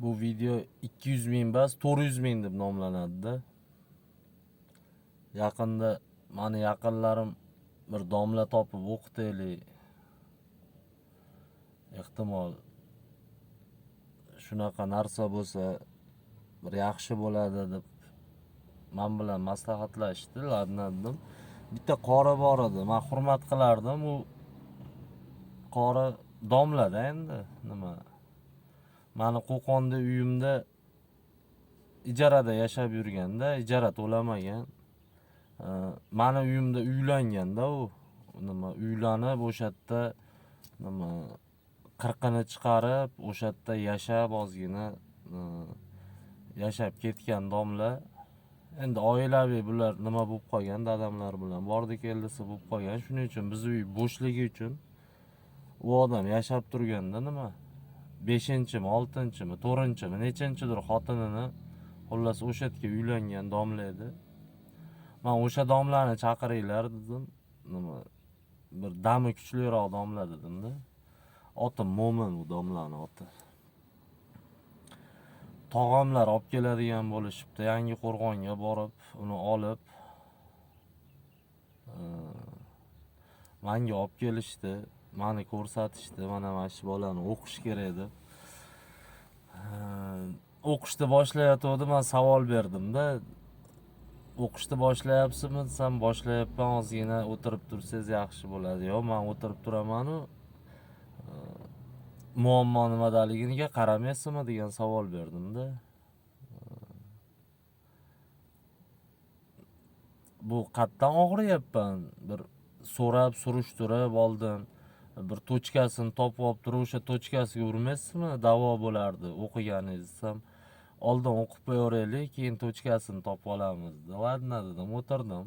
Bu video 200 ming emas, 400 ming deb nomlanadi-da. Yaqinda mani yaqinlarim bir domla topib o'qitaylik. Ehtimol shunaqa narsa bo'lsa bir yaxshi bo'ladi deb men bilan maslahatlashdi. Ладно dedim. Bitta qori bor edi, men hurmat qilardim. U qori domlada endi nima. Mani Qo'qonda uyimda ijarada yashab yurganda, ijara to'lamagan. Mani uyimda uylanganda u nima uylanib o'sha yerda nima qirqini chiqarib o'sha yerda yashab ozgina yashab ketgan domla. Endi oilaviy bular nima bo'lib qolgan, dadamlar bilan bordi keldisi bo'lib qolgan. Shuning uchun biz uy bo'shligi uchun u odam yashab turganda nima 5-chimi, 6-chimi, 4-chimi, nechinchidir xotinini xullas o'sha yerga uylangan domla edi. Men o'sha domlani chaqiringlar dedim. Nima bir dami kuchliroq domla dedim-da. Oti Mo'min u domlani oti. Tog'amlar olib keladigan bo'lishibdi. Yangi Qo'rg'onga borib, uni olib menga olib kelishdi. Meni ko'rsatishdi. Mana shu bolani o'qish kerak deb. O'qishni boshlayotgandi, men savol berdim-da. O'qishni boshlayapsizmi desam, boshlayapman, ozgina o'tirib tursangiz yaxshi bo'ladi. Yo'q, men o'tirib turaman-u, muammo nimadaligiga qaramaysizmi degan savol berdim-da. Bu qatdan og'riyapman, bir so'rab, surishtirib oldin bir tochkasini topib olib turib, o'sha tochkasiga urmaysizmi, davo bo'lardi o'qiganingiz desam, oldin o'qib qo'yaveraylik, keyin tochkasini topib olamiz. Ладно dedim, o'tirdim.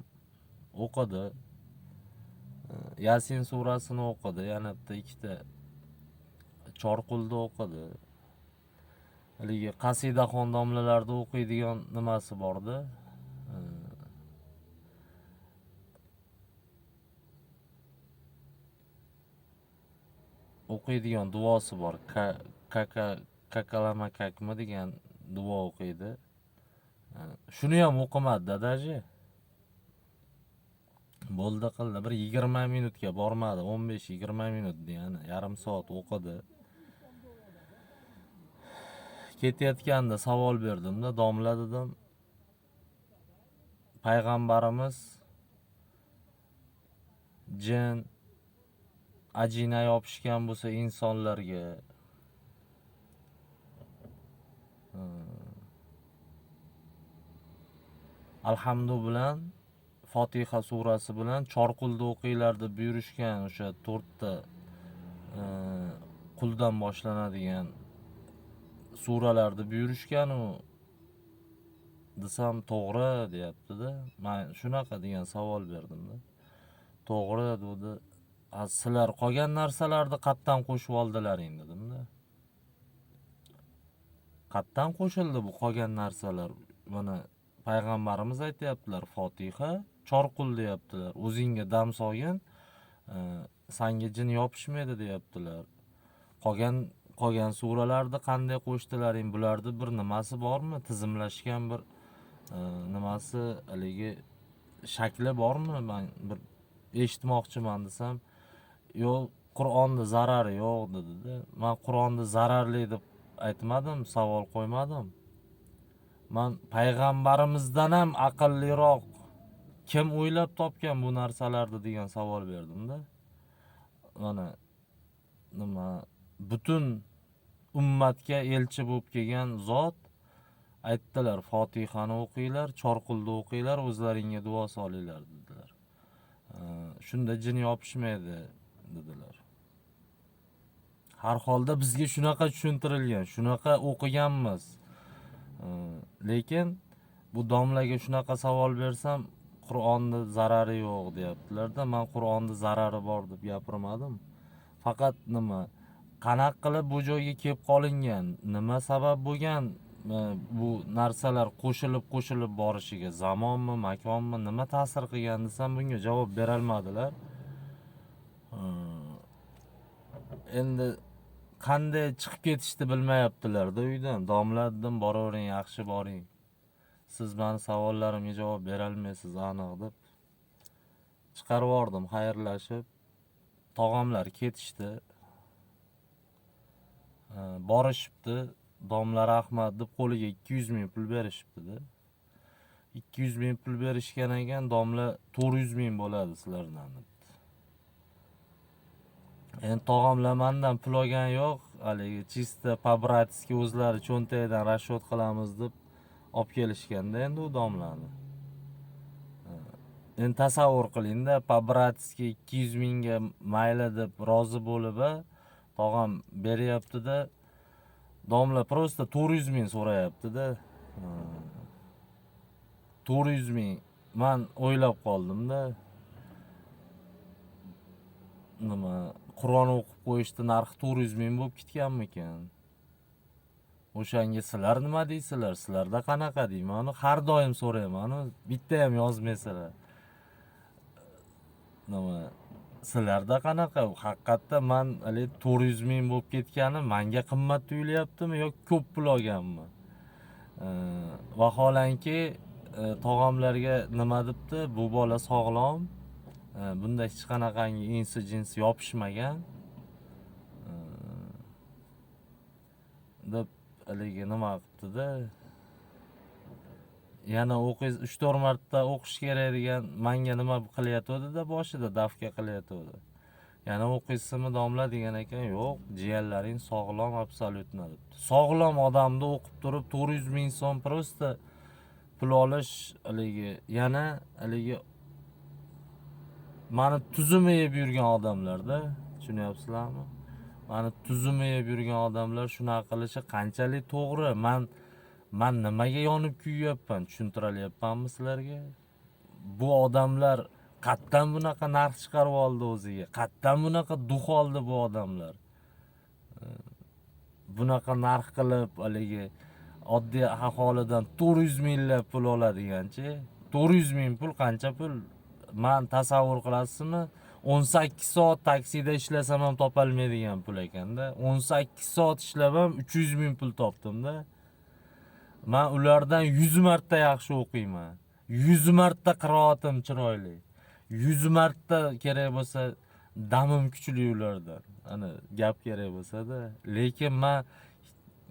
O'qidi. Yasin surasini o'qidi, yana bitta ikkita Chorqulda o'qidi. Haligi qasidaxon domlalarda o'qiydigan nimasi bordi. O'qiydigan duosi bor. Kaka kakalama kakmi degan duo o'qiydi. Shuni ham o'qimadi даже. Bo'ldi qildi. Bir 20 minutga bormadi. 15-20 minut degani yarim soat o'qidi. Ketayotganda savol berdim-da, domla dedim. Payg'ambarimiz jin ajina yopishgan bo'lsa insonlarga Alhamdu bilan Fotiha surasi bilan Chorqulda o'qinglar deb buyurishgan, o'sha 4 ta quldan boshlanadigan suralarni buyurishgan u desam to'g'ri deyapti-da. Men shunaqa degan savol berdim-da. To'g'ri dedi. Sizlar qolgan narsalarni qatdan qo'shib oldilaring dedim-da. Qatdan qo'shildi bu qolgan narsalar. Mana payg'ambarimiz aytayaptilar, Fotiha, Chorqul deyaptilar. O'zingga dam solgin, sanga jin yopishmaydi deyaptilar. Qolgan suralarni qanday qo'shdilaring? Bularni bir nimasi bormi? Tizimlashgan bir nimasi, haligi shakli bormi? Men bir eshitmoqchiman desam, yo'q, Qur'onda zarari yo'q dedi-da. Men Qur'onda zararli deb aytmadim, savol qo'ymadim. Men payg'ambarimizdan ham aqlliroq kim o'ylab topgan bu narsalarni degan savol berdim-da. Mana nima butun ummatga elchi bo'lib kelgan zot aytdilar, Fotihani o'qinglar, Chorqulda o'qinglar, o'zlaringga duo solinglar dedilar. Shunda jin yopishmaydi dedilar. Har holda bizga shunaqa tushuntirilgan, shunaqa o'qiganmiz. Lekin bu domlaga shunaqa savol bersam, Qur'onda zarari yo'q deyaptilar-da. Men Qur'onda zarari bor deb gapirmadim. Faqat nima, qanaqa qilib bu joyga kelib qolingan, nima sabab bo'lgan bu narsalar qo'shilib-qo'shilib borishiga, zamonmi, makonmi, nima ta'sir qilgan desam, bunga javob bera olmadilar. Endi Qanday chiqib ketishni bilmayaptilar-da uydan. Domla dedim, boravering, yaxshi boring. Siz mani savollarimga javob berolmaysiz aniq deb chiqarib yubordim xayrlashib. Tog'amlar ketishdi. Borishibdi. Domla rahmat deb qo'liga 200 ming pul berishibdi-da. 200 ming pul berishgan ekan, domla 400 ming bo'ladi sizlardan debdi. Endi tog'amlar mandan pul olgani yo'q, haligi чисто по-братски o'zlari cho'ntagidan расчет qilamiz deb olib kelishganda endi u domlani. Endi tasavvur qilingda, по-братски 200 mingga mayli deb rozi bo'lib, tog'am beryapti-da, domla просто 400 ming so'rayapti-da. 400 ming. Man o'ylab qoldim-da. Nima, Qur'on o'qib qo'yishni narxi 400 ming bo'lib ketganmikan? O'shanga sizlar nima deysizlar? Sizlarda qanaqa deyman? Har doim so'rayman, bitta ham yozmaysizlar. Nima, sizlarda qanaqa? Haqiqatda man haligi 400 ming bo'lib ketgani manga qimmat tuyulyaptimi yoki ko'p pul olganmi? Vaholanki, tog'amlarga nima debdi? Bu bola sog'lom. Bunda hech qanaqangi insi jinsi yopishmagan. Deb haligi nima qilibdi-da. Yana o'qiysiz, 3-4 marta o'qish kerak degan manga nima qilyotgandi-da, boshida давка qilyotgandi. Yana o'qiysizmi domla degan ekan, yo'q, jiyanlaring sog'lom абсолютно debdi. Sog'lom odamni o'qib turib 400 ming so'm просто pul olish haligi yana haligi mani tuzimni yeb yurgan odamlarda, tushunyapsizlarmi? Mani tuzimni yeb yurgan odamlar shunaqa qilishi qanchalik to'g'ri? Man nimaga yonib kuyyapman, tushuntiralyapmanmi sizlarga? Bu odamlar qayerdan bunaqa narx chiqarib oldi o'ziga? Qayerdan bunaqa дух oldi bu odamlar? Bunaqa narx qilib haligi oddiy aholidan 400 minglab pul oladiganchi. 400 ming pul qancha pul? Man tasavvur qilasizmi? 18 soat taksida ishlasam ham topolmaydigan pul ekanda. 18 soat ishlab ham 300 ming pul topdim-da. Man ulardan 100 marta yaxshi o'qiyman. 100 marta qiroatim chiroyli. 100 marta kerak bo'lsa damim kuchli ulardan. Ana gap kerak bo'lsa-da, lekin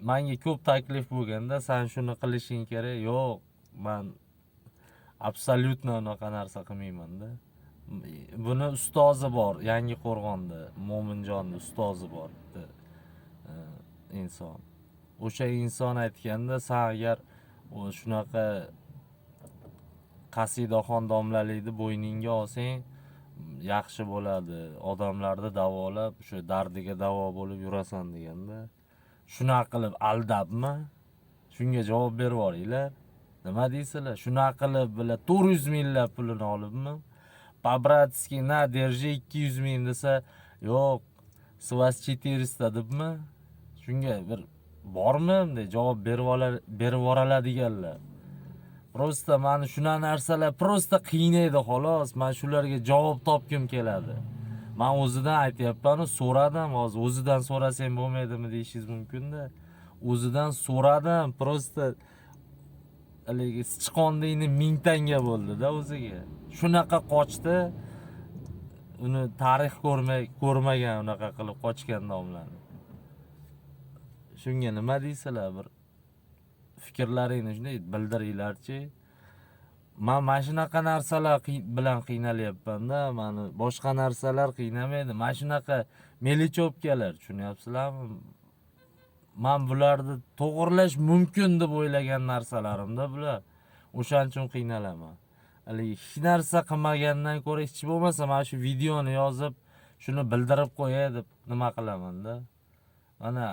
manga ko'p taklif bo'lganda, sen shuni qilishing kerak. Yo'q, man абсолютно unaqa narsa qilmayman-da. Buni ustozi bor, Yangi Qo'rg'onda, Mo'minjonni ustozi bor bitta inson. O'sha inson aytganda, sen agar shunaqa qasidaxon domlalikni bo'yningga olsang, yaxshi bo'ladi. Odamlarni davolab, o'sha dardiga davo bo'lib yurasan deganda. Shunaqa qilib aldabmi? Shunga javob berib yuboringlar. Nima deysizlar? Shunaqa qilib bular 400 minglab pulini olibmi? По-братски на, держи 200 ming desa, yo'q, с вас 400 debmi? Shunga bir bormi bunday javob berib yuboradiganlar? Просто mani shunaqa narsalar просто qiynaydi xolos. Men shularga javob topgim keladi. Men o'zidan aytyapman-u, so'radim hozir. O'zidan so'rasang bo'lmaydimi deyishingiz mumkin-da. O'zidan so'radim, просто haligi sichqondingni 1000 tanga bo'ldi-da o'ziga. Shunaqa qochdi. Uni tarix ko'rmagan unaqa qilib qochgan domlani. Shunga nima deysizlar, bir fikrlaringni shunday bildiringlarchi. Man mana shunaqa narsalar bilan qiynalyapman-da, mani boshqa narsalar qiynamaydi. Mana shunaqa мелочёвка lar, tushunyapsizlarmi? Man bularni to'g'irlash mumkin deb o'ylagan narsalarimda bular. O'shaning uchun qiynalaman. Haligi hech narsa qilmagandan ko'ra hech bo'lmasa mana shu videoni yozib, shuni bildirib qo'yay deb nima qilaman-da. Mana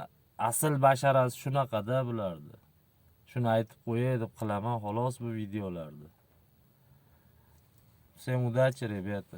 asl basharasi shunaqada bularni. Shuni aytib qo'yay deb qilaman xolos bu videolarni. Всем удачи, ребята.